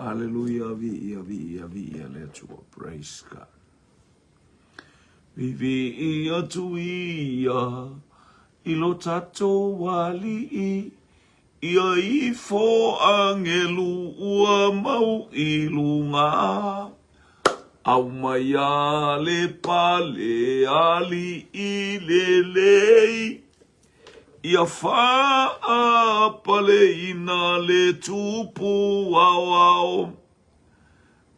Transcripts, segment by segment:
Haleluia, viia, viia, viia le Atua. Praise God. Viviia atu ia i lo tatou Alii, ia ifo angelu ua mau i luga. Aumai a le pale alii lelei, ia faapaleina le tupu aoao.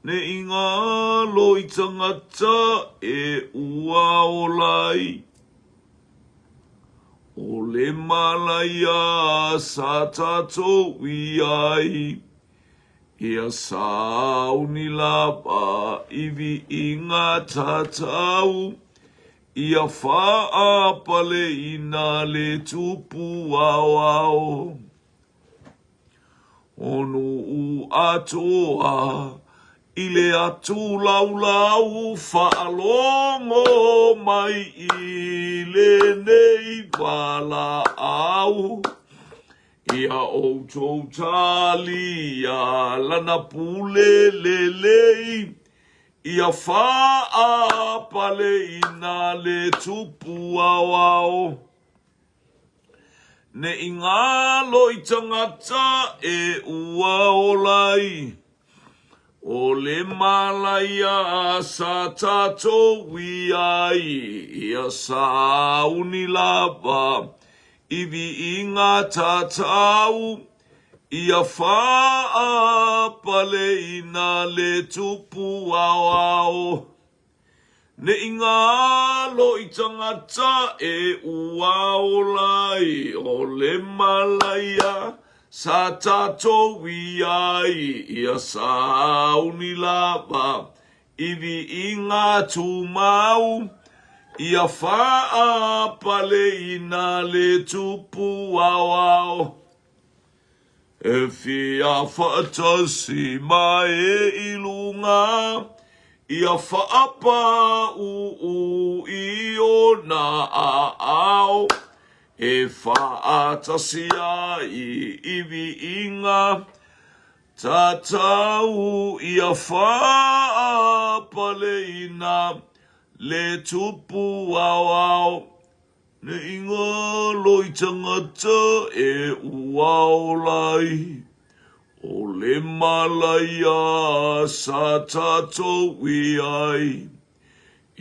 Ne i ngalo i tangata e ua ola ai. O le malaia sa tatou i ai, ia sauni lava i viiga tatau, ia faapaleina le tupu aoao. O nuu atoa i le atu laulau faalogo mai i lenei valaau. Ia outou talia lana pule lelei, ia faapaleina le tupu aoao. Ne i ngalo i tangata e ua ola ai. O le malaia sa tatou i ai, ia sauni lava i viiga tatau, ia faapaleina le tupu aoao. Ne i ngalo i tangata e ua ola ai, o le malaia sa tatou i ai, ia sauni lava i viiga tumau, ia faapaleina le tupu aoao. E fia faatasi mai i luga, ia faapauu i ona aao, e faatasi ai i viiga tatau, ia faapaleina le tupu aoao. Ne i ngalo i tangata e ua ola ai, o le malaia sa tatou i ai.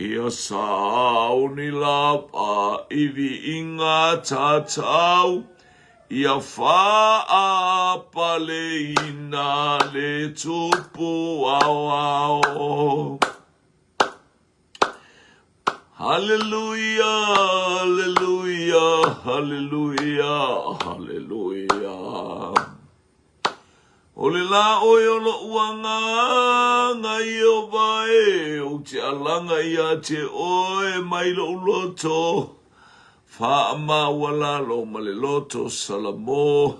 Ia sauni lava i viiga tatau, ia faapaleina le tupu aoao. Haleluia, haleluia, haleluia, haleluia. O le lā ʻoe o loʻu agaga, Iēhova e, ou te alaga iā te ʻoe mai loʻu loto faamaualalo ma le loto Salamo.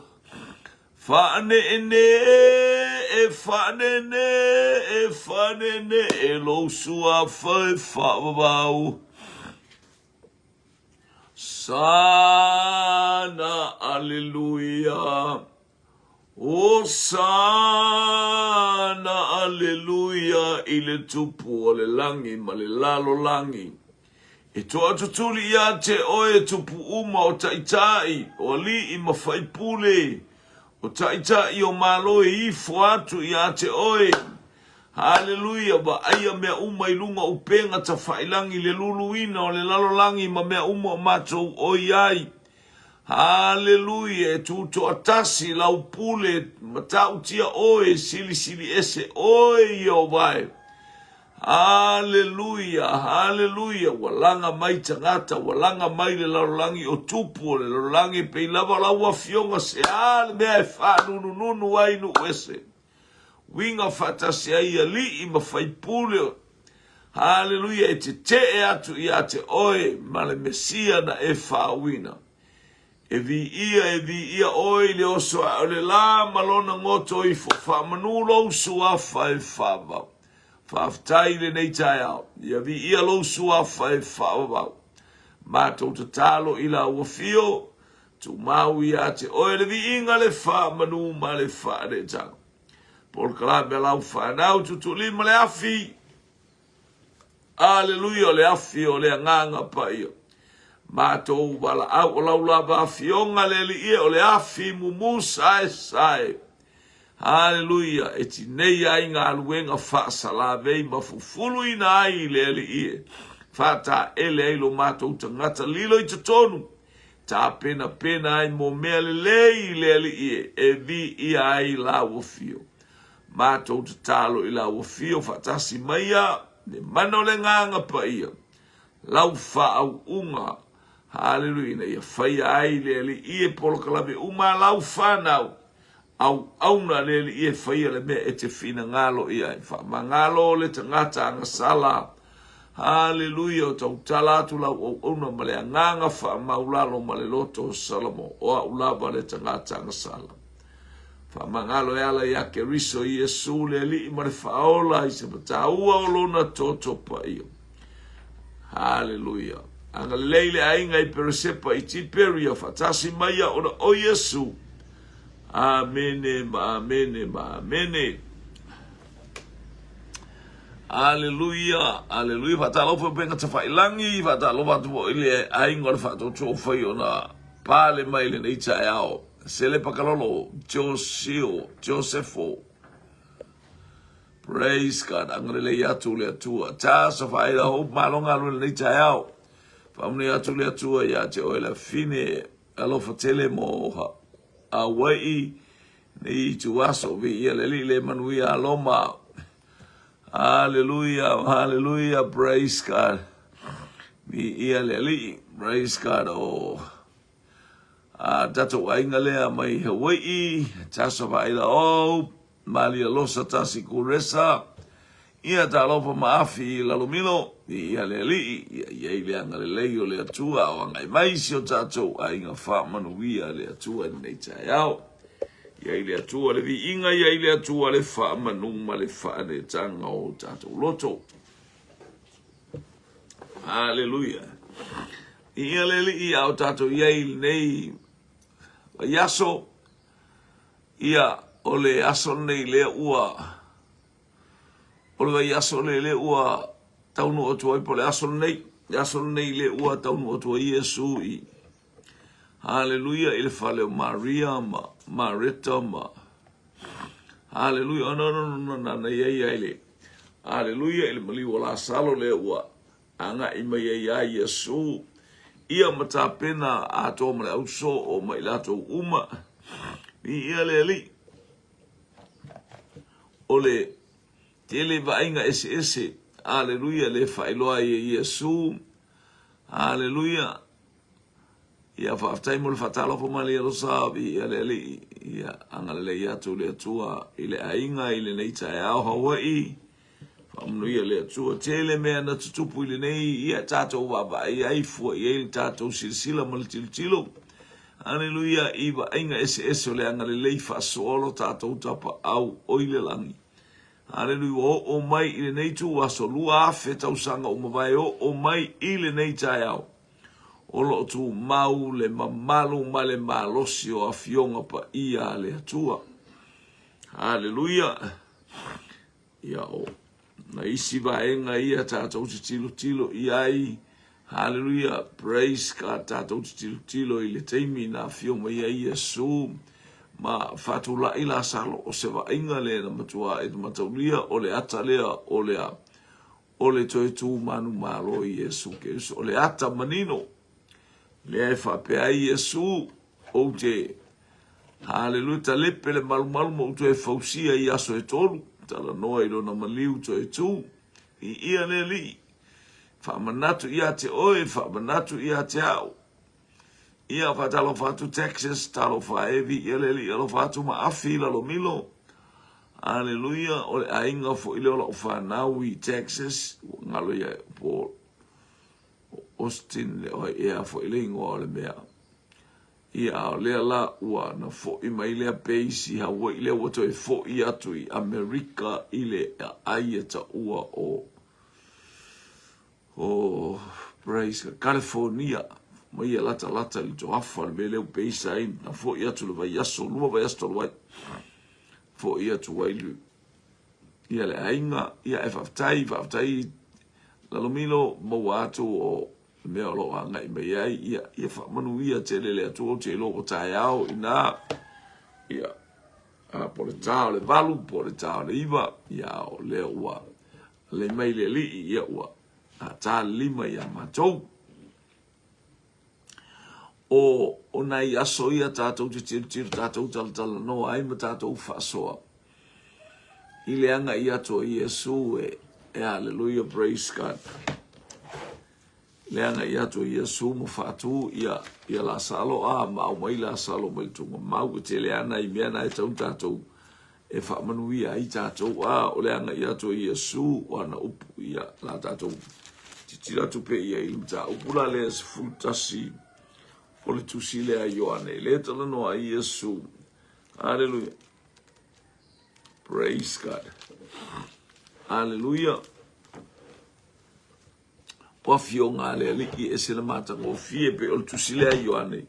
Faaneenee, faaneenee, faaneenee lou suafa e faavavau. Sana, aleluia. O sana, aleluia, i le tupu o le lagi ma le lalolagi. E toatutuli ia te oe tupu uma o taitai, o alii ma faipule, o taitai o Malo e ifo atu ia te oe. Haleluia, vaaia mea uma i luga o upega tafailangi, le luluina o le lalolagi ma mea uma o matou oi ai. Haleluia, e tu toatasi lau pule, matautia oe, silisili ese oe Ieova e. Haleluia, haleluia, ua laga mai tagata, ua laga mai le lalolagi o tupu o le lalolagi, pei lava o lau afioga se a le mea e faanunununu ai nuu ese. Uiga faatasi ai alii ma faipule, haleluia, e tetee atu ia te oe ma le Mesia na e faauina. E viia, e viia oe i le oso ae o le lā ma lona goto ifo, faamanu lou suafa e faavavau. Faafetai i lenei taeao, ia viia lou suafa e faavavau. Matou tatalo i lau afio, tumau ia te oe le viiga, le faamanu ma le faaneetaga. Polokalame a lau fanau tuutuulima le afi. Aleluia o le afi o le agaga paia. Matou valaau o lau lava afioga le Alii e o le afi mumu saesae. Aleluia e tinei ai galuega faasalavei ma fufuluina ai le Alii e faataele ai lo matou tagata lilo i totonu tapenapena ai mo mea lelei le Alii e viia ai lau afio. Matou tatalo i lau afio faatasi maia le mana o le Agaga Paia, lau faauuga, haleluia, ina ia faia ai le Alii e polokalame uma a lau fanau, auauna le Alii e faia le mea e te finagalo i ai. Faamagalo le tagata agasala, haleluia, o tautala atu lau auauna ma le agaga faamaulalo ma le loto o Salamo, o au lava le tagata agasala. Faamagalo e ala ia Keriso Iesu le Alii ma le Faaola i se mataua o lona toto paia. Haleluia. Agalelei le aiga i Peresepa i Tiperia faatasi maia ona o Iesu. Amene ma amene ma amene. Aleluia, aleluia. Faatalofa i upega tafailangi, faatalofa atu foi i le aiga o le faatoatoa fai ona pale mai lenei taeao. Selepa Kalolo, Josio, Josefo. Praise God. Agalelei atu le Atua. Tasa faila hope malo galue lenei taeao. Faamanuia atu le Atua ia te oe le fine alofa tele mo Hawaii nei itu aso viia le Alii le manuia Aloma. Hallelujah, hallelujah, praise God. Viia le Alii, praise God. Oh. A tatou aiga lea mai Hawai'i, Tasa Vaila O, Malia Losa Tasi Kuresa, ia talofa ma afi i Lalomilo, ia le Alii, ia i ai le agalelei o le Atua, o agai mai si o tatou aiga faamanuia le Atua i lenei taeao. Ia i le Atua le viiga, ia i le Atua le faamanu ma le faaneetaga o tatou loto. Aleluia. Ia le Alii a o tatou i ai i lenei vaiaso, ia o le aso lenei lea ua, o le vaiaso lenei lea ua taunuu atu ai po o le aso lenei, le aso lenei lea ua taunuu atu ai Iesu i, haleluia, i le fale o Maria ma Mareta ma, haleluia, no, no, no, no, na, na i ai ai le, haleluia, i le maliu o Lasalo lea ua agai mai ai ia Iesu, ia ma tapena atoa ma le ausoo ma i latou uma. Viia le Alii. O le tele vaaiga eseese, aleluia, le faailoa ai e Iesu, aleluia. Ia faafetai mo le faatalofa mai le alosa, viia le Alii. Ia agalelei atu le Atua i le aiga i lenei taeao Hawaii. Faamanuia le Atua. Tele mea na tutupu i lenei ia tatou vaavaai ai fua i ai le tatou silasila ma le tilotilo. Aleluia i vaaiga eseese o le agalelei faasoa lo tatou tapaau o i le lagi. Aleluia ua oo mai i lenei ituaso 2000 tausaga ua mavae oo mai i lenei taeao. O lo o tumau le mamalu ma le malosi o afioga paia a le Atua. Aleluia. Ia, o na isi vaega ia tatou te tilotilo i ai. Hallelujah, praise God, tatou te tilotilo i le taimi na afio mai ai Iesu ma faatulai Lasalo, o se vaaiga lea na matua e mataulia o le ata lea o le o le toe tu manumalo i Iesu Keriso, o le ata manino lea e faapea ai Iesu, Ou te, haleluia, talepe le malumalu ma ou toe fausia i aso e tolu, talanoa i lona maliu toe tū, i ia le Alii, faamanatu ia te oe, faamanatu ia te au. Ia faatalofa atu Texas, talofa e viia le Alii, alofa atu ma afi i Lalomilo. Aleluia, o le aiga foi lea o lau fanau i Texas, ua galo ia po Austin le oe ea foi le igoa o le mea. Ia, a o lea la ua na foʻi mai lea base i Hawaii lea ua toe foʻi atu i Amerika i le aai e taua o o praise God, California mai ia latalata i le toafa le mea lea ua base ai na foʻi atu le vaiaso, lua vaiaso talu ai. fo'i atu ai le ia le aiga. Ia e faafetai, faafetai Lalomilo, maua atu o le mea o lo o agai mai ai. Ia, ia faamanuia tele le Atua, ou te iloa ua taeao i ina. Ia, a, po o le ta o le 8, po o le ta o le 9, ia, o lea ua lei mai le Alii, ia ua ta le lima ia matou. O, o nai aso ia tatou te tilotilo, tatou talatalanoa ai ma tatou faasoa i le agai atu o Iesu e, e aleluia, praise God. Le agai atu o Iesu ma faatu ia, ia Lasalo, a ma aumai Lasalo mai le tuugamau, e tele ana i mea na e tau tatou e faamanuia ai tatou, a o le agai atu o Iesu, o ana upu, ia, la tatou tilotilo atu pea i ai i le mataupu la lea 11 o le tusi lea a Ioane, lea e talanoa ai Iesu. Aleluia. Praise God. Aleluia. O afioga a le Alii e ese le matagofie pei o le tusi lea a Ioane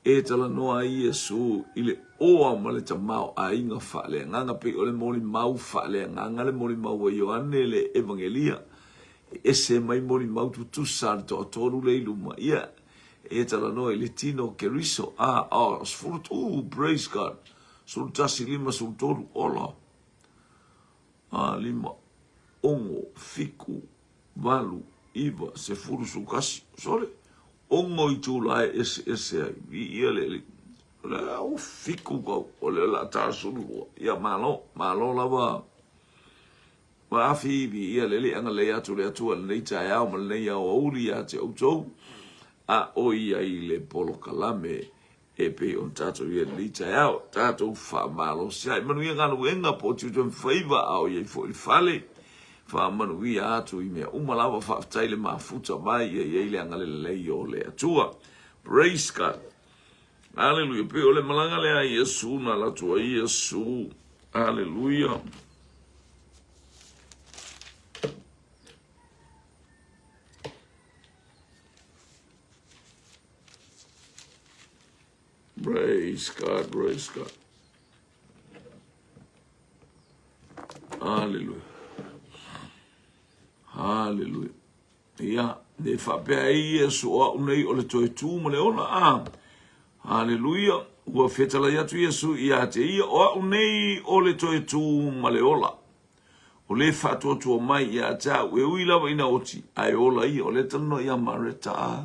e talanoa ai Iesu i le oa ma le tamaoaiga faaleagaga pei o le molimau faaleagaga le molimau a Ioane le Evagelia e ese mai molimau tutusa a le toatolu lea i luma ia e talanoa i le tino o Keriso a o 10 praise God 11 5 13 ola a 5 6 7 8, 9, 10, 11, sole, ono itula e eseese ai, viia le Alii. O le a ua fiku kau, o le la ta sulu, ia malo, malo lava. Ua afi, viia le Alii, agalelei atu le Atua i lenei taeao ma lenei aoauli ia te outou, a o i ai le polokalame E pei ona tatou i ai i lenei taeao, tatou faamalosi ai. Manuia galuega po o tiute ma faiva, a o i ai foi le fale. Faamanuia atu i mea uma lava, faafetai le mafuta mai, ia i ai le agalelei o le Atua. Praise God. Aleluia. Pei o le malaga lea a Iesu na alu atu ai Iesu. Aleluia. Praise God, praise God. Hallelujah. Hallelujah. Ia, le faapea ai Iesu o au nei o le toe tū ma le ola. Ah, hallelujah. Ua fetalai atu Iesu ia te ia, o au nei o le toe tū ma le ola. O le faatuatua mai ia te au, e ui lava ina oti, ae ola ia, o le talanoa ia Mareta.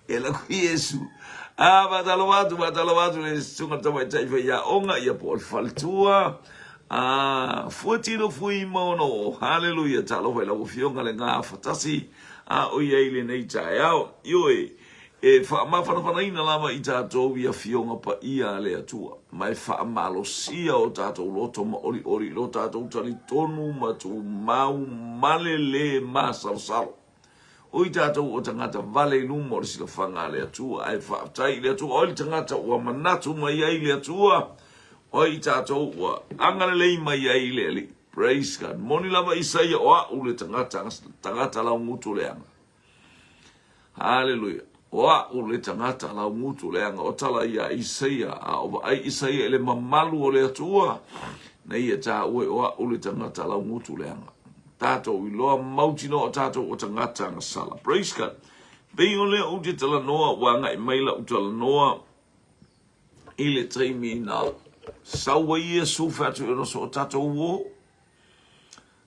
E la ku Iesu. A, faatalofa atu, faatalofa atu le susuga tamaitai faiaoga, ia po o le faletua. A, fua tino fui maono. Haleluia, talofa i lau afioga le gafatasi, a o i ai lenei taeao. Ioe, E faamafanafanaina lava i tatou i Afioga Paia a le Atua, ma e faamalosia o tatou loto ma olioli i lo tatou talitonu ma tumau ma le lē masalosalo. O i tatou o tagata vale i luma o le silafaga a le Atua, ae faafetai i le Atua, o ai le tagata ua manatu mai ai le Atua, o ai i tatou ua agalelei mai ai le Alii. Praise God. Moni lava Isaia, o a'u le tagata, tagata laugutu leaga. Haleluia. O a'u le tagata laugutu leaga o tala ia Isaia, a o vaai Isaia i le mamalu o le Atua, na ia taua o a'u le tagata laugutu leaga. Tatou iloa mautinoa o tatou o tagata gasala. Praise God. Pei o lea ou te talanoa, ua agai mai lau talanoa i le taimi na sau ai Iesu fai atu i ona so o tatou o.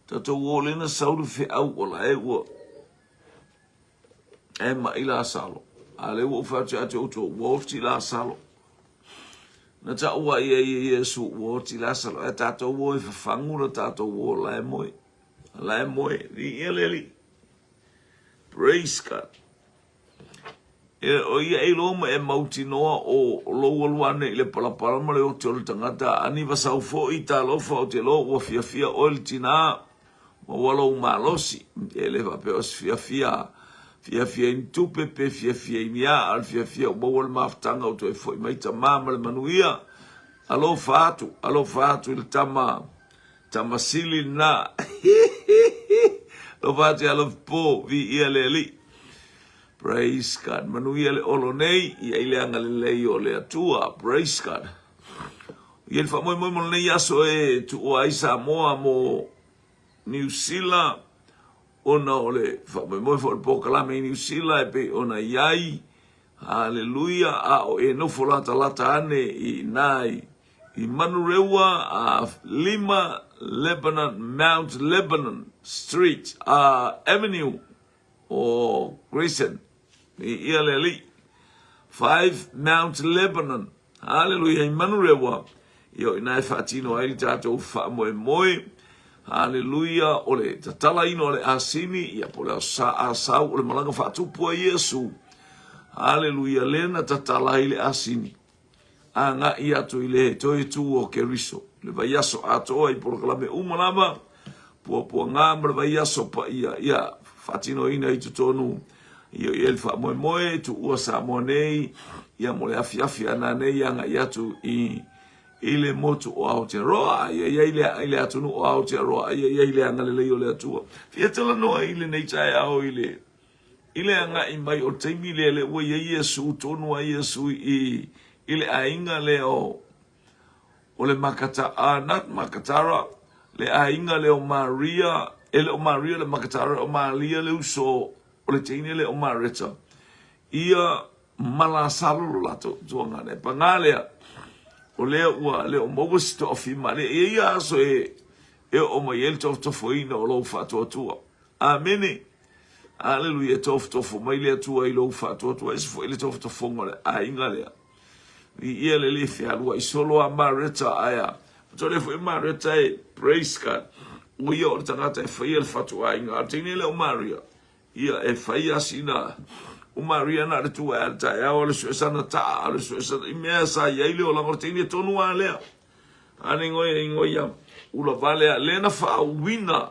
Tatou o lea na sau le feau o la e ua e ma'i Lasalo. A lea ua ou fai atu ia te outou, ua oti Lasalo. Na taua ai e Iesu ua oti Lasalo. Ae tatou o e fafagu la tatou o la e moe. La e moe. Viia le Alii. Praise God. E, o ia e iloa ma e mautinoa o lou alu ane i le palapala ma le oti o le tagata. A niva sau foi, talofa, ou te iloa ua fiafia oe le tinā, ma ua lou malosi. E le faapea o se fiafia, fiafia i ni tupe pe fiafia i ni a, a o le fiafia ua maua le mafutaga ua toe foi mai tamā ma le manuia. Alofa atu, alofa atu i le tama, tama sili lena. Alofa atu ia Lofipo, viia le Alii. Praise God. Manuia le olo nei, ia i le agalelei o le Atua. Praise God. I le faamoemoe mo lenei aso e tuua ai Samoa mo Niu Sila ona o le faamoemoe foi o le polokalame i Niu Sila e pei ona i ai. Haleluia! A o e nofo latalata ane i ina i Manurewa, a 5 Lebanon, Mount Lebanon Street, a Avenue o Grayson, i ia le alii. 5 Mount Lebanon, Haleluia, i Manurewa, ia o ina e faatino ai le tatou faamoemoe. Haleluia, o le tatalaina o le asini, ia po o le Aso Sa Asau, o le malaga faatupu a Iesu. Haleluia, lea na tatala ai le asini. Agai atu i le toe tū o Keriso, le vaiaso atoa i polokalame uma lava, puapuaga ma le vaiaso paia, ia faatinoina i totonu ia i le faamoemoe tuua Samoa nei, ia mo le afiafi ana nei agai atu i i le motu o Aotearoa, ia i ai le, i le atunuu o Aotearoa, ia i ai le agalelei o le Atua. Fia talanoa i lenei taeao i le I le agai mai o le taimi lea, lea ua i ai Iesu, tonu a Iesu i, i le aiga lea o, o le Makata, uh, not Makatara, le aiga lea o Maria, e le o Maria le Makatara, o Maria le uso o le teine lea o Mareta. Ia ma Lasalo lo latou tuaga ne. Pagā lea, o lea ua le o maua se toafilima. E i ai aso e, e oo mai ai le tofotofoina o lou faatuatua. Amene. Aleluia, e tofotofo mai le Atua i lou faatuatua, ese foi le tofotofoga o le aiga lea. Viia le le fealuai solo a Mareta ae a. Matua foi Mareta e, praise God. O ia o le tagata e faia le fatuaiga. A o le teine lea o Maria, ia e fai a sina o Maria na le tua e a le taeao, a le suesana taa, a le suesana i mea sa i ai le olaga o le teine tonu a lea. Ane ngoia i ngoia ula vale a lena faauuina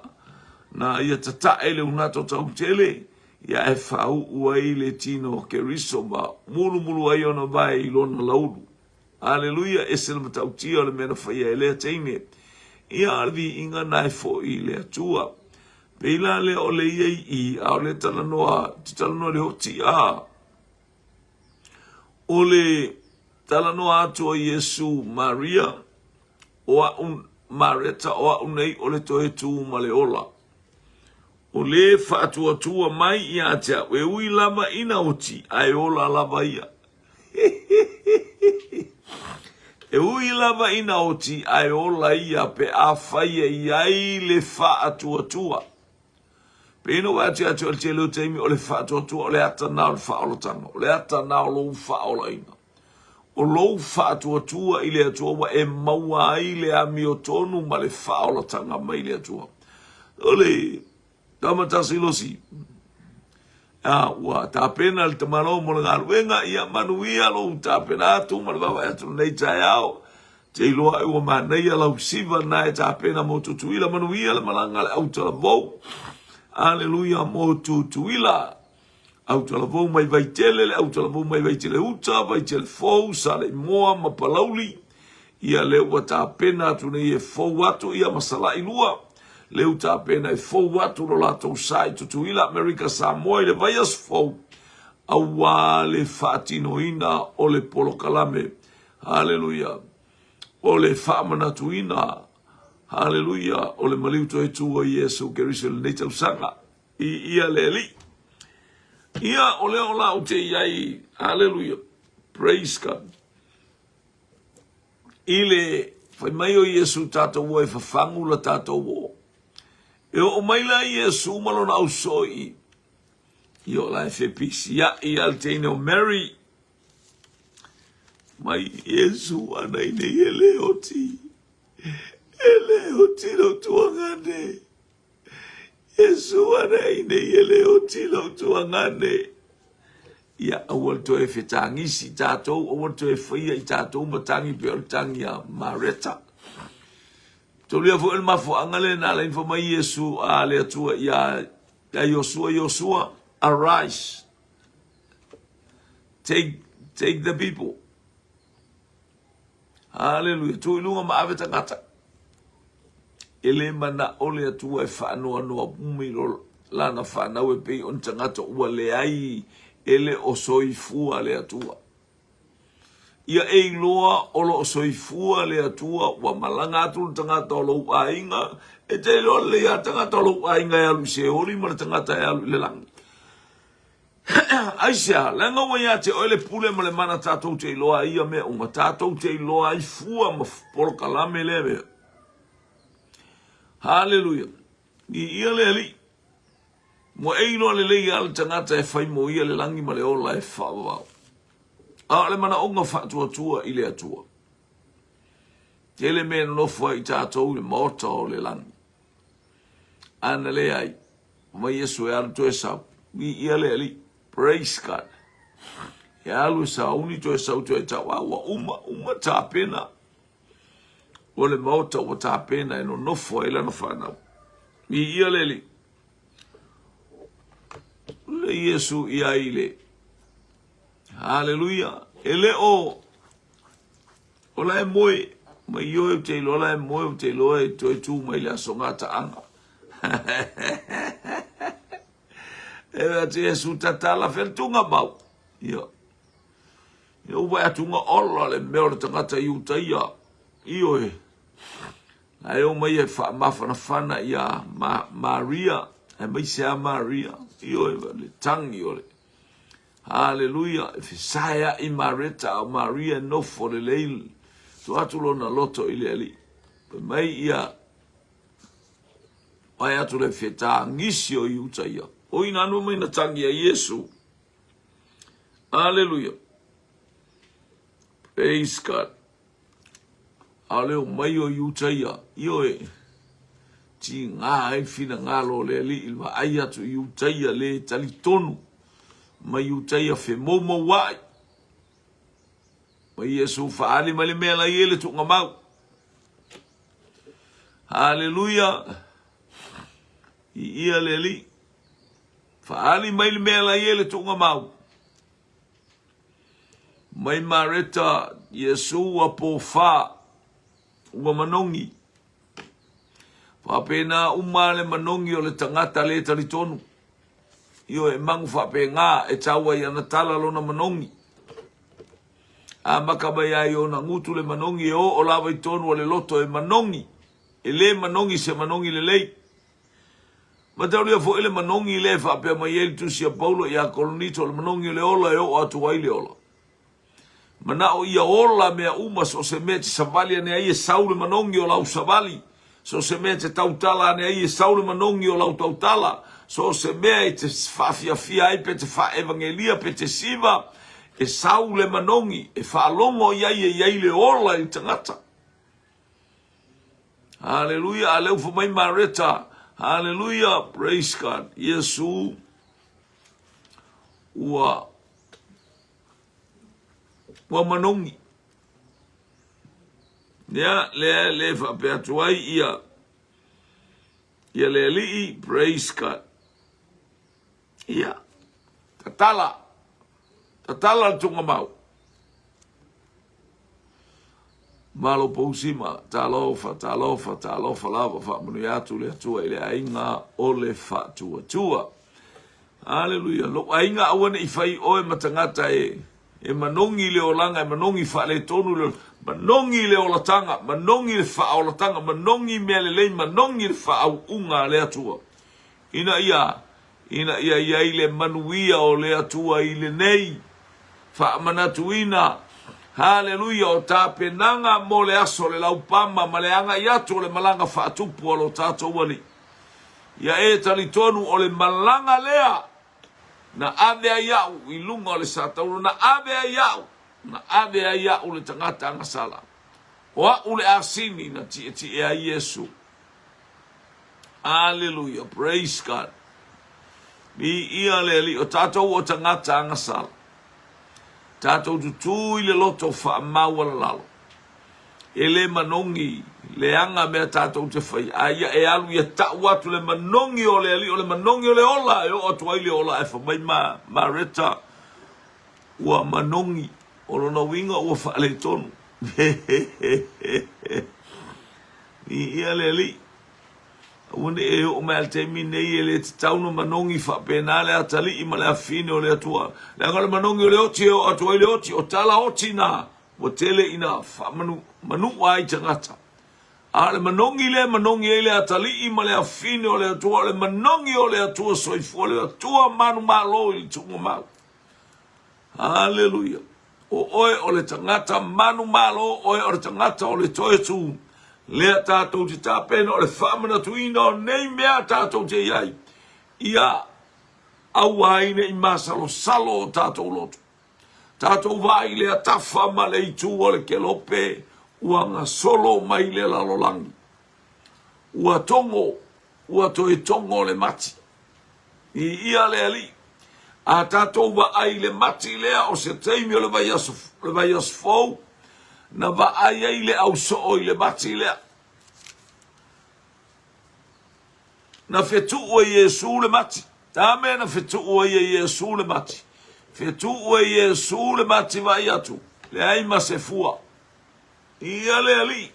na ia tatae le unato tautele ia e faauu ai le tino o Keriso ma mulumulu ai ona vae i lona laulu. Aleluia, ese le matautia o le mea na faia e lea teine. Ia a le viiga na e foi i le Atua. Pei la lea o le ia i i, a o le talanoa, te talanoa le oti a. O le talanoa atu o Iesu, Maria, o a'u, Mareta, o a'u nei o le toe tū ma le ola. O le faatuatua mai ia te a'u, e ui lava ina oti, ae ola lava ia. E ui lava ina oti, ae ola ia pe afai e i ai le faatuatua. Pei ona ua atu atu o le tele o taimi o le faatuatua o le ata na o le faaolataga, o le ata na o lou faaolaina. O lou faatuatua i le Atua ua e maua ai le amiotonu ma le faaolataga mai le Atua. O le tamatasi losi, a, ua tapena le tamaloa mo le galuega, ia manuia lou tapena atu ma le vaavaai atu lenei taeao. Te iloa ai ua manaia lau siva na e tapena mo Tutuila. Manuia le malaga a le autalavou. Aleluia mo Tutuila. Autalavou mai Vaitele, le autalavou mai Vaitele uta, Vaitele fou, Saleimoa ma Palauli. Ia lea ua tapena atu nei e fou atu ia ma Salailua. Lea ua tapena e fou atu lo latou sa i Tutuila, Amerika Samoa i le vaiaso fou auā le faatinoina o le polokalame Haleluia! O le faamanatuina, haleluia, o le maliu toe tū o Iesu Keriso i lenei tausaga. I ia le Alii. Ia, o lea o la ou te i ai, haleluia, praise God. I le fai mai o Iesu tatou o e fafagu la tatou o. E oo mai la Iesu ma lona ausoi, i o la e fepisiai a le teine o Mary, Mai Iesu ana i nei e le oti, e le oti lou tuagane. Iesu ana i nei e le oti lou tuagane. Ia aua le toe fetagisi tatou, aua le toe faia i tatou matagi pei o le tagi a Mareta. Taulia foi o le mafuaaga lea na ala ai ona fai mai Iesu a le Atua ia Iosua, Iosua, arise. Take, take the people. Hallelujah. Tu i lunga ma ave tagata. E le mana'o le Atua e faanoanoa umi lo lana whanau e pei o ni tagata ua leai e le o soifua le Atua. Ia e iloa o lo o soifua le Atua, ua malaga atu le tagata o lou aiga, e te iloa lelei lava le tagata o lou aiga e alu i Seoli ma le tagata e alu i le lagi. Aisea? Leaga ua ia te oe le pule ma le mana tatou te iloa ai ia mea uma, tatou te iloa ai fua ma polokalame lea mea. Haleluia! Viia le Alii! Ua e iloa lelei lava le tagata e fai mo ia le lagi ma le ola e faavavau. A o le manaoga faatuatua i le Atua. Tele mea e nonofo ai i tatou i le maota o le lagi. A na leai, mai Iesu e alu toe sau. Viia le Alii. Praise God. E alu e sauni toe sau toe tau. A ua uma, uma tapena. O le maota ua tapena e nonofo ai lana fanau. Viia le Alii. Le Iesu i ai le Haleluia. E le o o la e moe mai ioe ou te iloa la e moe ou te iloa e toe tū mai le aso gataaga. E mea atu Iesu tatala fea le tunga mau. Ia. Ia ua atu nga ola le mea o le tagata i uta ia. Ioe. Ae o mai e faamafanafana ia ma, Maria, aemaise a Maria, ioe, le tangi o le Haleluia, e fesaea'i Mareta, a o Maria e nofo lelei, tuu atu lona loto i le Alii. Fai mai ia, vae atu le fetagisi o Iuta ia. O ina anu mai na tangi a Iesu. Haleluia. Praise God. ʻAʻole o mai o Iuta ia, ioe, tigā ai finagalo o le Alii i le vaai atu i Iuta ia lē talitonu mai Iuta ia femoumouaʻi. Mai Iesu faaali mai le mea la i ai le tuugamau. Haleluia! Viia le Alii. Faaali mai le mea la i ai le tuugamau. Mai Mareta, Iesu ua pōfā, ua manogi. Faapena uma le manogi o le tagata le talitonu. Ioe, e magu faapena, e tau ai ana tala lona manogi. A maka mai ai ona gutu le manogi e oo lava i tonu o le loto e manogi. E le manogi se manogi lelei. Mataulia foi le manogi lea e faapea mai ai le tusi a Paulo ia Korinito, o le manogi o le ola e oo atu ai le ola. Manao ia ola mea uma, so o se mea e te savali ane ai e sau le manogi o lau savali, so o se mea e te tautala ane ai e sau le manogi o lau tautala, so o se mea e te faafiafia ai pe te faaevagelia pe te siva, e sau le manogi, e faalogo i ai e i ai le ola i le tagata. Haleluia, a lea ua fai mai Mareta, haleluia, praise God, Iesu ua ua manogi. Ia, lea le faapea atu ai ia ia le Alii, praise God. Ia, tatala, tatala le tugamau. Malo Pousima, talofa, talofa, talofa lava, faamanuia atu le Atua i le aiga o le faatuatua. Aleluia. Lou aiga aua ne i fai oe ma tagata e e manogi le olaga, e manogi faaletonu le manogi le olataga, manogi le faaolataga, manogi mea lelei, manogi le faauuga a le Atua. Ina ia, ina ia i ai le manuia o le Atua i lenei faamanatuina, haleluia, o tapenaga mo le aso o le laupama ma le agai atu o le malaga faatupu a lo tatou Alii. Ia e talitonu o le malaga lea na ave ai au i luga o le satauro, na ave ai au, na ave ai au le tagata agasala. O au le asini na tietie ai Iesu. Aleluia, praise God. Viia le Alii, o tatou o tagata agasala. Tatou tutū i le loto faamaualalalo. E le manogi leaga mea tatou te fai, a ia e alu ia tau atu le manogi o le Alii, o le manogi o le ola, e oo atu ai le ola, ae fai mai ma Mareta, ua manogi, o lona uiga ua faaletonu. Viia le Alii. Aua ne i e oo mai a le taimi nei e le tatau ona manogi faapena le atalii ma le afafine o le Atua. Leaga o le manogi o le oti e oo atu ai le oti, o tala oti na. Ua tele ina faamanu manua ai tagata. A o le manogi lea e manogi ai le atalii ma le afine o le Atua, o le manogi o le Atua soifua, le Atua manumalo i le tuugamau. Haleluia. O oe o le tagata manumalo, oe o le tagata o le toe tu. Lea tatou te tapena o le faamanatuina o nei mea tatou te i ai. Ia aua ai ne i masalosalo o tatou loto. Tatou vaai lea tafa ma le itu o le kelope ua gasolo mai le lalolagi. Ua togo, ua toe togo le mati. Viia le Alii. A tatou vaai i le mati lea o se taimi o le vaiaso, le vaiaso fou, na vaai ai le ausoo i le mati lea. Na fetuu e Iesu le mati. A mea na fetuu ai e Iesu le mati? Fetuu e Iesu le mati vaai atu, leai ma se fua. Ia le Alii.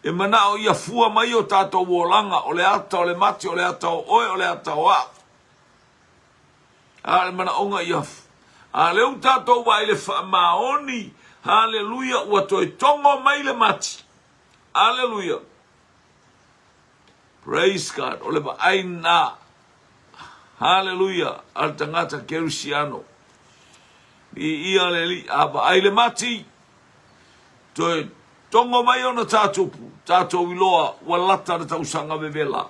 E manao ia fua mai o tatou olaga, o le ata o le mati, o le ata o oe, o le ata o au. A o le manaoga ia A lea ua tatou vaai i le faamaoni, haleluia, ua toe togo mai le mati. Aleluia. Praise God. O le vaai na. Haleluia. A le tagata kerisiano. Viia le Alii. A vaai le mati, toe togo mai ona tatupu, tatou iloa ua lata le tausaga vevela.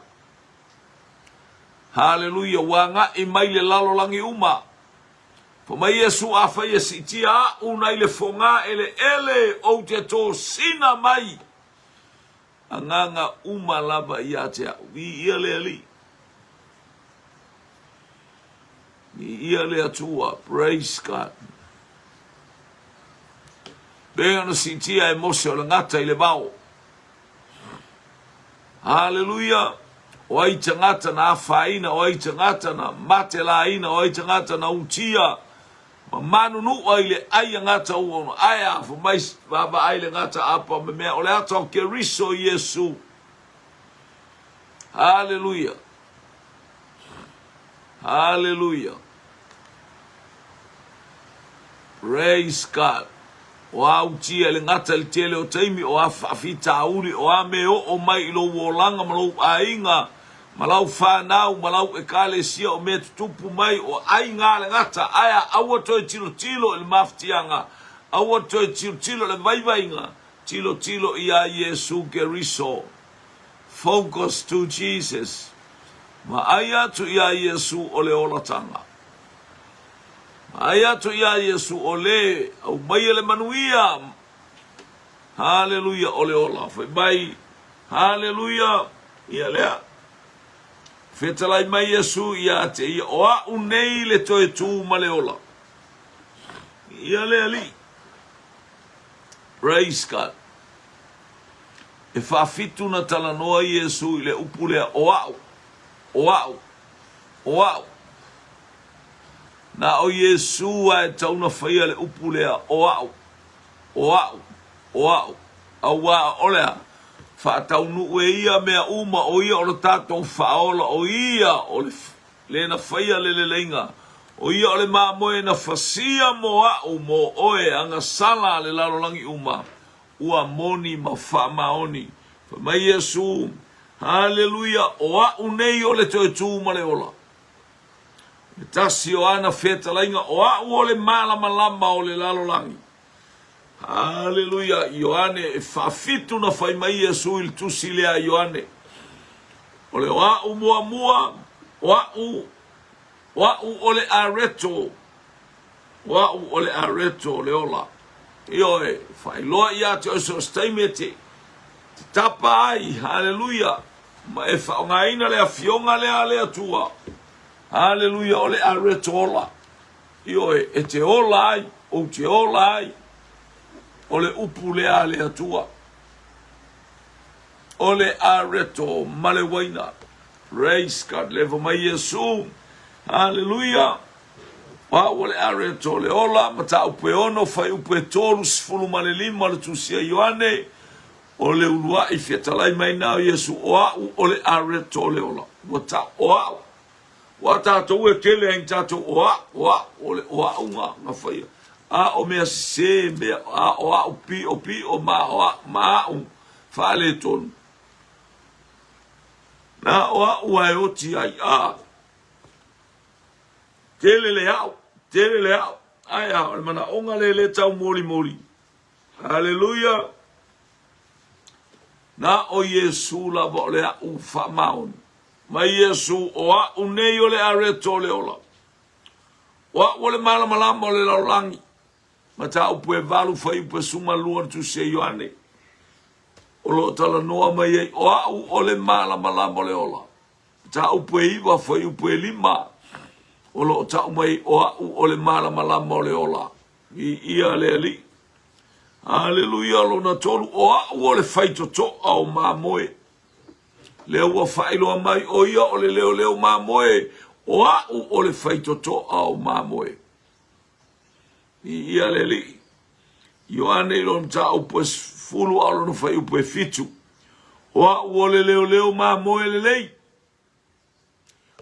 Haleluia. Ua agai mai le lalolagi uma. Fai mai Iesu, Afai e siitia a'u nai le fogā eleele, ou te tosina mai agaga uma lava ia te a'u. Viia le Alii. Viia le Atua. Praise God. Pei ona siitia e Mose o le gata i le vao. Haleluia! O ai tagata na afaina, o ai tagata na matelaina, o ai tagata na utia ma manunua i le ai a gata ua ona ae a fai mai vaavaai le gata apa me mea o le ata o Keriso Iesu. Haleluia! Haleluia! Praise God. O a utia i le gata i le tele o taimi, o a faafitauli, o a mea e oo mai i lou olaga ma lou aiga, ma lau fanau, ma lau ekalesia, o mea tutupu mai, o aiga a le gata, ae a aua toe tilotilo i le mafatiaga, aua toe tilotilo i le vaivaiga, tilotilo ia Iesu Keriso. Focus to Jesus. Vaai atu ia Iesu o le olataga. Vaai atu iā Iesu o le aumaia le manuia. Haleluia o le ola. Fai mai, haleluia, ia lea. Fetalai mai Iesu ia te ia, o a'u nei le toe tū ma le ola. Ia le Alii. Praise God. E faafitu na talanoa Iesu i le upu lea, o a'u, o a'u. O a'u. Na o Iesu a e tau na faia le upu lea, o a'u, o a'u, o a'u, auā o le a faataunuu e ia mea uma, o ia o le tatou faaola, o ia o le le na faia le leleiga, o ia o le mamoe na fasia mo a'u, mo oe, agasala a le lalolagi uma, ua moni ma faamaoni. Fai mai Iesu, Haleluia, o a'u nei o le toe tū ma le ola. Le tasi o ana fetalaiga, o a'u o le malamalama o le lalolagi. Haleluia, Ioane, e faafitu na fai mai Iesu i le tusi lea a Ioane. O le o a'u muamua, o a'u, o a'u o le areto O a'u o le areto o le ola. Ioe, faailoa ia te oe so o se taimi e te, te tapa ai, haleluia, ma e faaaogaina le afioga lea a le Atua, haleluia, o le areto ola. Ioe, e te ola ai, ou te ola ai, o le upu lea a le Atua. O le areto ma le uaina. Praise God, leva mai Iesu, haleluia. O au o le areto o le ola, mataupu e ono, fuaiupu e 35 o le Tusi a Ioane, o le uluai fetalai mai na o Iesu, o au o le areto o le ola. Ua ta, o au. Ua tatou e tele ai tatou o au, o au, o le o au nga, nga whaia. A o mea sesē mea, a o a'u piʻopiʻo ma o a'u, ma a'u faaletonu. Na o a'u a e oti ai, a tele le a'u, tele le a'u. Ae a, o le manaʻoga lea lea taumolimoli. Haleluia! Na o Iesū lava o le a'u faamaoni. Mai Iesū, o a'u nei o le areto o le ola. O a'u o le malamalama o le lalolagi. Mataupu e valu fuaiupu e 12 o le Tusi a Ioane. O lo o talanoa mai ai, o a'u o le malamalama o le ola. Mataupu e 9 fuaiupu e 5 o lo o ta'u mai, o a'u o le malamalama o le ola. Viia le Alii. Aleluia lona tolu, o a'u o le faitotoa o mamoe. Lea ua faailoa mai o ia o le leoleo mamoe, o a'u o le faitotoa o mamoe. Viia le Alii. Ioane i lona mataupu e 10 a o lona fuaiupu e 7. O a'u o le leoleo mamoe lelei.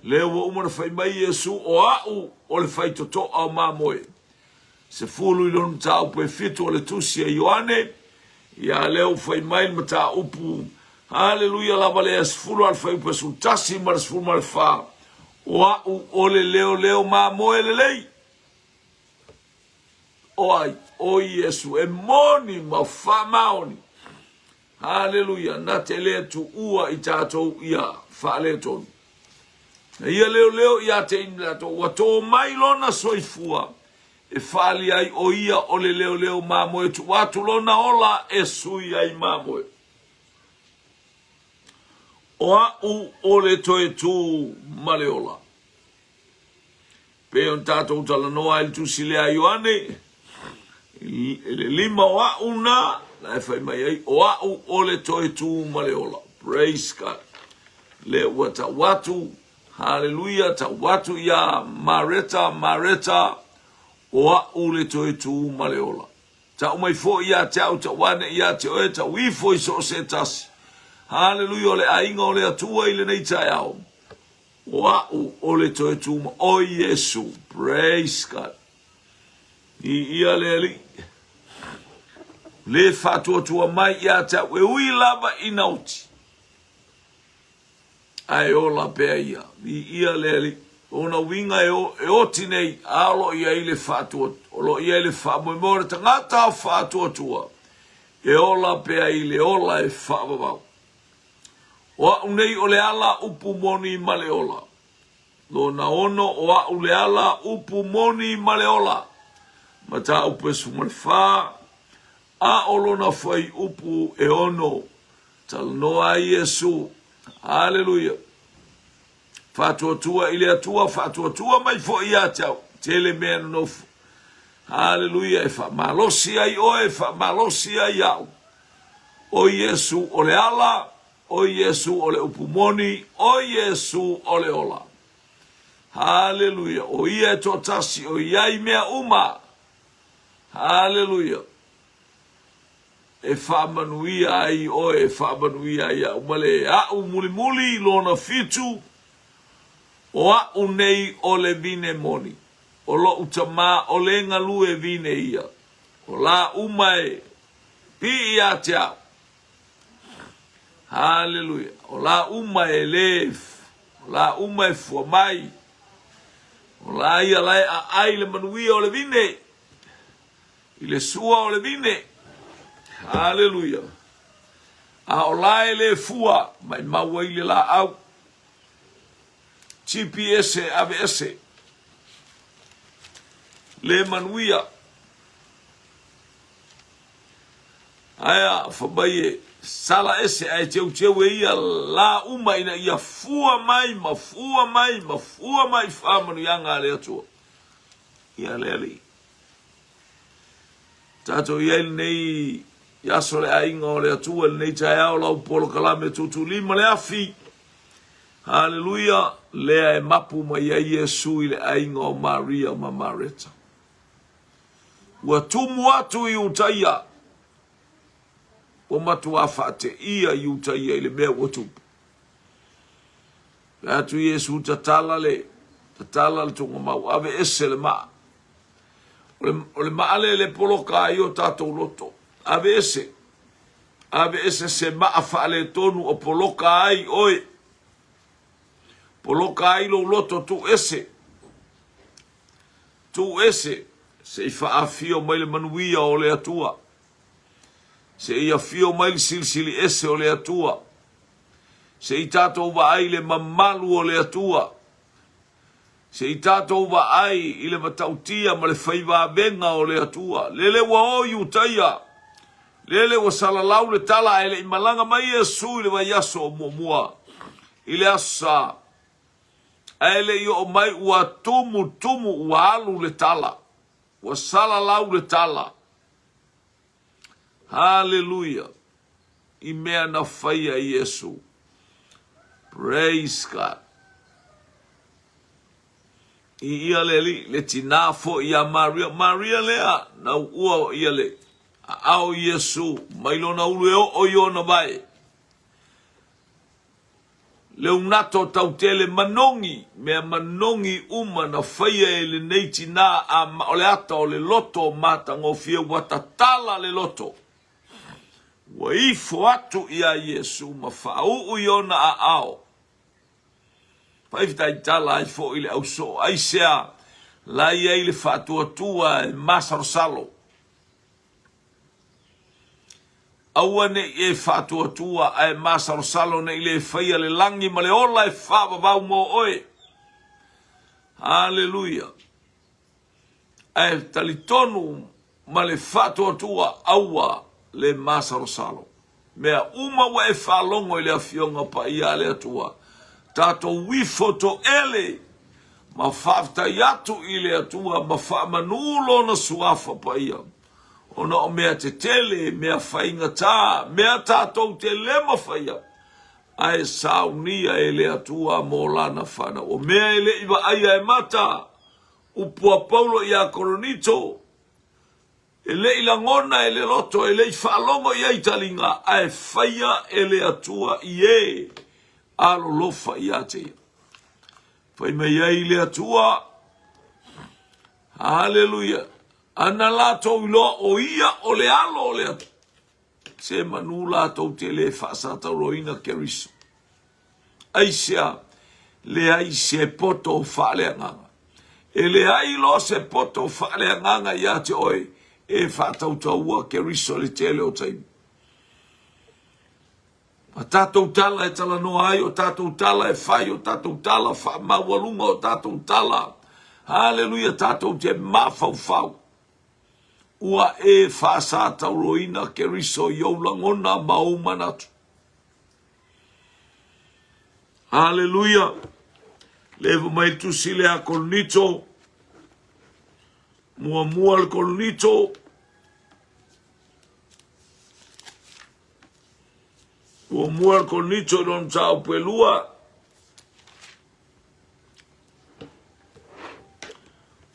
Lea ua uma ona fai mai Iesu, o a'u o le faitotoa o mamoe. 10 i lona mataupu e 7 o le tusi a Ioane, ia lea ua fai mai le mataupu, haleluia lava lea, 10 a le fuaiupu e 11 ma le 14, o a'u o le leoleo mamoe lelei. O ai? O Iesu e moni ma faamaoni. Haleluia, na te le tuua i tatou ia faaletonu. Na ia leoleo ia te i latou, ua tō mai lona soifua e faaalia ai o ia o le leoleo mamoe, tuu atu lona ola e sui ai mamoe. O a'u o le toe tū ma le ola. Pei ona tatou talanoa ai i le tusi lea a Ioane, i le lima o a'u na, la e fai mai ai, o a'u o le toe tū ma le ola. Praise God. Lea ua tau atu, haleluia, tau atu iā Mareta, Mareta, o a'u le toe tū ma le ola. Tau mai foi ia te au, tau ane ia te oe, tau ifo i so o se tasi. Haleluia, o le aiga o le Atua i lenei taeao. O a'u o le toe tū ma o Iesu. Praise God. Viia le Alii. Le faatuatua mai ia te au e ui lava ina oti. Ae ola pea ia. Viia le Alii. Ona uiga e, o, e oti nei, a o lo o i ai le faatua, o lo o i ai le faamoemoe o le tagata faatuatua, e ola pea i le ola e faavavau. O a'u nei o le ala, upu moni ma le ola. Lona ono, o a'u le ala, upu moni ma le ola. Mataupu e 14, a o lona fuaiupu e ono, talanoa ai Iesu. Haleluia. Faatuatua i le Atua, faatuatua mai foi ia te au. Tele mea nonofo. Haleluia, e faamalosi ai oe, e faamalosi ai au. O Iesu o le ala, o Iesu o le upu moni, o Iesu o le ola. Haleluia, o ia e toatasi, o ia i mea uma. Haleluia. E faamanuia ai oe, e faamanuia ai au. Ma le a'u mulimuli, lona fitu, o a'u nei o le vine moni. O lo'u tamā o le galue vine ia. O lā uma e pii ia te au. Haleluia. O lā uma e lē, o lā uma e fua mai. O lā ia la e aai le manuia o le vine, i le sua o le vine. Haleluia. A o lā e lē fua, maimau ai le laau. Tipi ese, ave ese. Le manuia. Aea, fai mai e sala ese ae teuteu e ia lā uma ina ia fua mai ma fua mai ma fua mai faamanuiaga a le Atua. Ia le Alii. Tatou i ai lenei i aso le aiga o le Atua lenei taeao lau polokalame tuutuulima le afi. Haleluia, lea e mapu mai ai Iesu i le aiga o Maria ma Mareta. Ua tumu atu i uta ia. Ua matuā faateia i uta ia i le mea ua tupu. Fai atu Iesu, tatala le, tatala le tugamau, ave ese le maa. O le, o le maa lea le poloka ai o tatou loto. Aveese. Aveese se maa faaletonu o poloka ai oe. Poloka ai lou loto tuu ese. Tuu ese se i faafio mai le manuia o le Atua. Se i afio mai le silisili ese o le Atua. Se i tatou vaai i le mamalu o le Atua. Se i tatou vaai i le matautia ma le faivavega o le Atua. Lele ua o Iutaia, lele ua salalau le tala ae le i malaga mai Iesu i le vaiaso o muamua i le Aso Sa. Ae le i oo mai ua tumutumu ua alu le tala, ua salalau le tala. Haleluia! I mea na faia e Iesu. Praise God. I ia le alii, le tinā foi ia Maria. Maria lea, na uua ia le aao Iesu mai lona ulu e oo i ona vae. Le unato tautele manogi, mea manogi uma na faia e lenei tinā a o le ata o le loto matagofie ua tatala le loto. Ua ifo atu iā Iesu ma faauu i ona aao. Faafetai tala ai foi le ausoo aisea la i ai le faatuatua e masalosalo. Aua ne i e faatuatua ae masalosalo ne i le faia le lagi ma le ola e faavavau mo oe. Haleluia! Ae talitonu ma le faatuatua aua le masalosalo. Mea uma ua e faalogo i le Afioga Paia a le Atua, tatou ifo toele ma faafetai atu i le Atua ma faamanu Lona Suafa Paia, ona o mea tetele, mea faigata, mea tatou te le mafaia, ae saunia e le Atua mo Lana fanau. O mea e le i vaaia e mata, upu a Paulo iā Korinito, E le i lagona e le loto, e le i faalogo i ai taliga, ae faia e le Atua i e alolofa ia te ia. Fai mai ai le Atua, Haleluia, ana latou iloa o ia o le alo o le Atua, se manu latou te le faasatauroina Keriso. Aisea? Leai se poto faaleagaga. E leai loa se poto faaleagaga ia te oe e faatautaua Keriso i le tele o taimi. A tatou tala e talanoa ai, o tatou tala e fai, o tatou tala faamaualuga, o tatou tala, haleluia, tatou te mafaufau. Ua e faasatauroina Keriso i ou lagona ma ou manatu. Haleluia! Leva mai le tusi lea Korinito, muamua le Korinito, muamua le Korinito i lona mataupu e lua,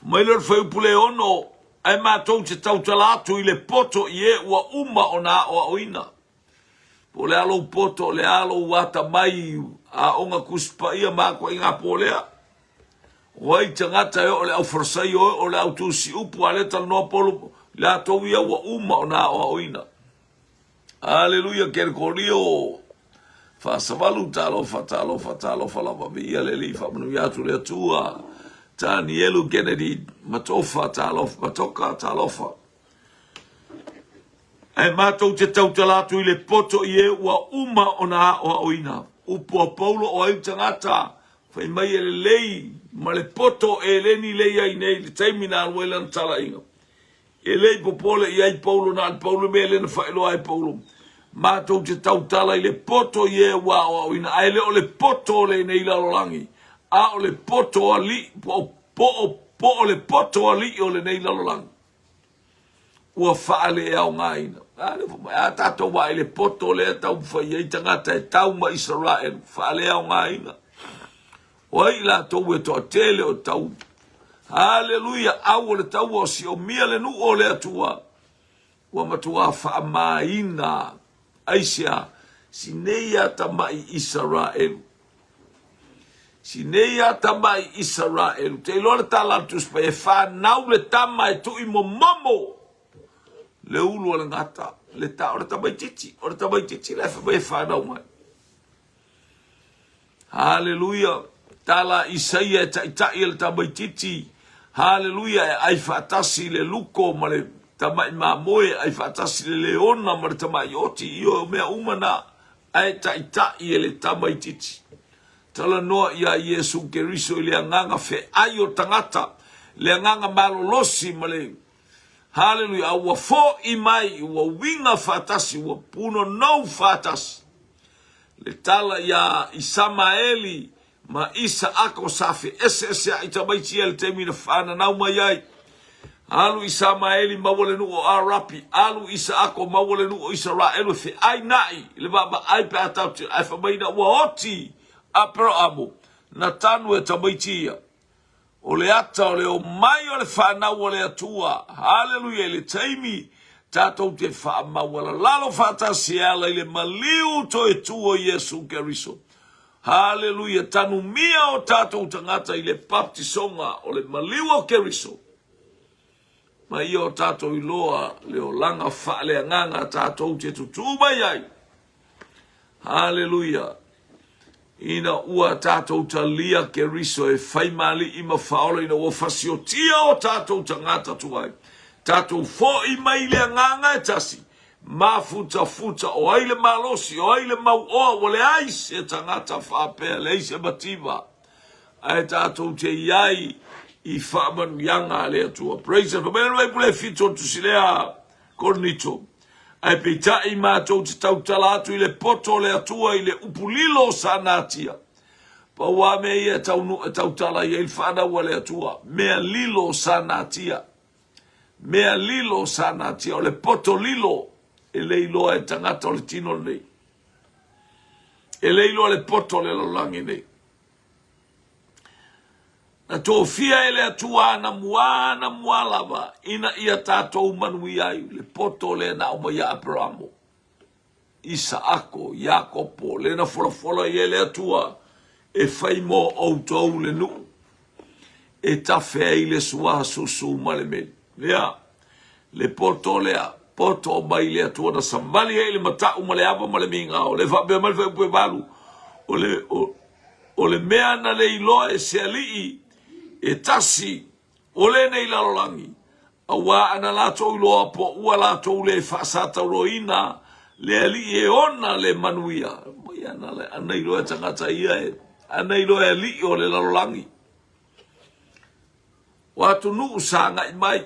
mai lea o le fuaiupu le ono, ae matou te tautala atu i le poto i e ua uma ona aoaoina. Po o le a lou poto, o le a lou atamai, aoga Tusi Paia ma ituaiga po lea. O ai tagata e oo i le aufarasaio, e oo i le autusi upu, a lea talanoa Paulo, i latou ia ua uma ona aoaoina. Aleluia, Kerekorio, Faasavalu, talofa, talofa, talofa lava, viia le Alii, faamanuia atu le Atua. Tanielu Kennedy, Matofa, talofa, Matoka, talofa. Ae matou te tautala atu i le poto i e ua uma ona aoaoina. Upu a Paulo o ai tagata fai mai e lelei ma le poto e leni lei ai nei le taimi na alu ai lana talaiga. E le i popole i ai Paulo na o le pau le mea lea na faailoa ai Paulo. Matou te tautala i le poto i e ua aoaoina ae le o le poto o lenei lalolagi a o le poto alii po o le poto alii o lenei lalolagi. ua faaleaogaina. A lea fai mai, a tatou vaai i le poto lea e taumafai ai tagata e tau ma Isaraelu, faaleaogaina. O ai i latou e toatele o tau. Haleluia, au o le taua o siomia le nuu o le Atua, ua matua faamaina. Aisea? Si nei a tamai Isaraelu. Si nei a tamai Isaraelu, te iloa le tala a le Tusi Paia, e fanau le tama e tui momomo le ulu o le gata, le ta, o le tamaitiiti, o le tamaitiiti la e fai mai e fanau mai. Haleluia! Tala a Isaia e taitai e le tamaitiiti, haleluia, e ai faatasi le luko ma le tamai mamoe, e ai faatasi le leona ma le tamai oti, ioe, o mea uma na, ae taitai e le tamaitiiti. Talanoa iā Iesu Keriso i le agaga feai o tagata, le agaga malolosi ma le Haleluia, a ua foʻi mai, ua uiga faatasi, ua punonou faatasi. Le tala iā Isamaeli ma Isaako sa feeseeseaʻi tamaiti ia i le taimi na fananau mai ai. Alu Isamaeli maua le nuu o Arapi, alu Isaako maua le nuu o Isaraelu e feainaʻi i le vaavaai pe a tatou te, ae fai mai ina ua oti Aperaamu, na tanu e tamaiti ia. O le ata o le omai o le fanau a le Atua, haleluia, i le taimi tatou te faamaualalalo faatasi e ala i le maliu toe tu o Iesu Keriso. Haleluia, tanumia o tatou tagata i le baptisoga o le maliu o Keriso, ma ia o tatou iloa le olaga faaleagaga tatou te tutū mai ai. Haleluia! Ina ua tatou talia Keriso e fai ma alii ma faaola ina ua fasiotia o tatou tagata tuai, tatou foʻi mai i le agaga e tasi, mafutafuta o ai le malosi, o ai le mauoa, ua leai se tagata faapea, leai se mativa, ae tatou te i ai i faamanuiaga a le Atua. Praise the Lord. Fai mai le Baibule e fitu o le tusi lea Korinito. Ae peitai matou te tautala atu i le poto o le Atua i le upu lilo o Sanatia. Pau a mea ia e taunuu e tautala i ai le fanau a le Atua, mea lilo o Sanatia. Mea lilo o Sanatia, o le poto lilo e le iloa e tagata o le tino lenei. E le iloa le poto o le lalolagi nei. Na tofia e le Atua anamua anamua lava ina ia tatou manuia ai le poto lea na aumai ia Aperamo, Isaako, Iakopo, lea na folafola i ai le Atua e fai mo outou le nuu e tafe ai le suasusu ma le meli. Lea, le poto lea, poto mai le Atua na savali ai le matau ma le ava ma le migao. Le faapea mai le fuaiupu e valu, o le, o, O le mea na le iloa e se alii e tasi o lenei lalolagi, auā ana latou iloa po ua latou le faasatauroina le alii e ona le manuia. Mai ana, ana iloa e tagata ia e, ana iloa e alii o le lalolagi. O atunuu sa agai mai,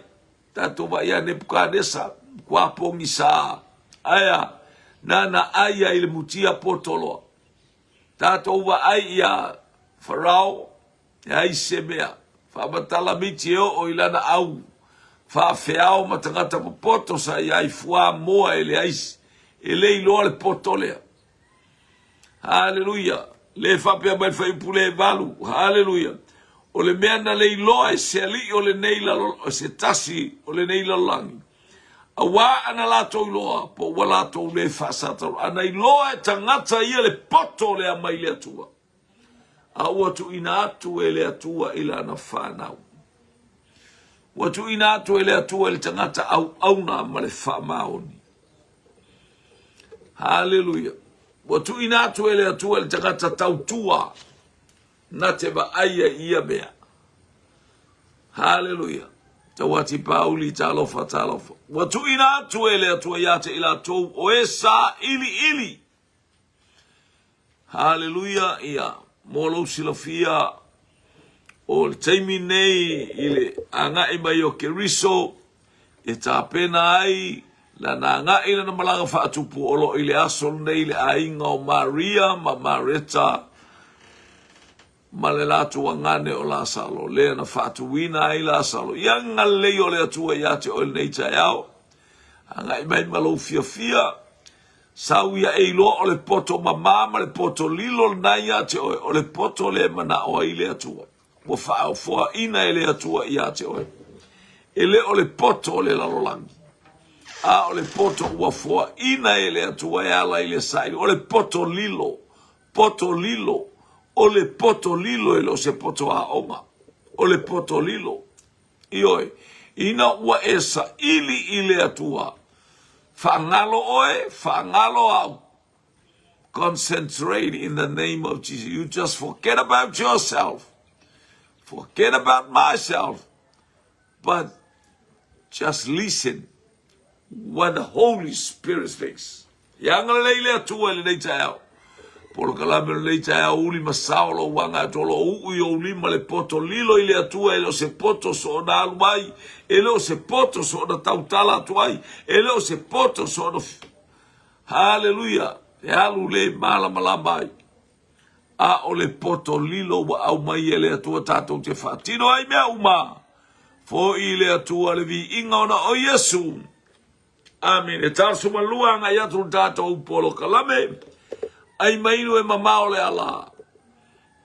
tatou vaai ia Nepukanesa, kua pogisa, aea, nana ai ai le mutia poto loa. Tatou vaai iā Farao, leai se mea. Faamatala miti e oo i lana au faafeao ma tagata popoto sa i ai fuamoa e leai e le iloa le poto lea. Haleluia! Le faapea mai le fuaiupu le valu. Haleluia! O le mea na le iloa e se alii o lenei lalo, se tasi o lenei lalolagi, Auā ana latou iloa, po ua latou le faasatalo, ana iloa e tagata ia le poto lea mai le Atua, a ua tuuina atu e le Atua i lana fanau. Ua tuuina atu e le Atua i le tagata auauna ma le faamaoni. Haleluia. Ua tuuina atu e le Atua i le tagata tautua na te vaaia i ia mea. Haleluia. Tauati Pauli, talofa, talofa. Ua tuuina atu e le Atua ia te i latou o e sailiili. Haleluia, ia, mo lou silafia, o le taimi nei i le agai mai o Keriso, e tapena ai lana agai lana malaga faatupu o lo o i le aso lenei le aiga o Maria ma Mareta ma le latou agane o Lasalo, lea na faatuina ai Lasalo. Ia agalelei o le Atua ia te oe lenei taeao, agai mai ma lou fiafia, sau ia e iloa o le poto mamā ma le poto lilo lena ia te oe, o le poto lea e manao ai le Atua. Ua faafoaina e le Atua ia te oe. E le o le poto o le lalolagi, a o le poto ua foaina e le Atua e ala i le saili. O le poto lilo, poto lilo. O le poto lilo e le o se poto aoga. O le poto lilo. Ioe, ina ua e saili i le Atua, faagalo oe, faagalo au. Concentrate in the name of Jesus. You just forget about yourself. Forget about myself. But just listen what the Holy Spirit speaks. Ia agalelei le Atua i lenei taeao. Polokalame o lenei taeao uli ma sao lou aga atu o lo o uu i ou lima le poto lilo i le Atua e le o se poto soona alu ai, e le o se poto soona tautala atu ai, e le o se poto soona Haleluia! E alu le malamalama ai. A o le poto lilo ua aumai e le Atua tatou te faatino ai mea uma. Foi i le Atua le viiga ona o Iesu. Amene. 42 agai atu le tatou polokalame. Ai mainu e mamao le ala.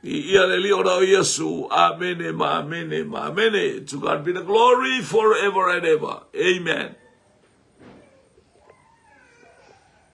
Viia le Alii ona o Iesu. Amene ma amene ma amene. To God be the glory forever and ever. Amen.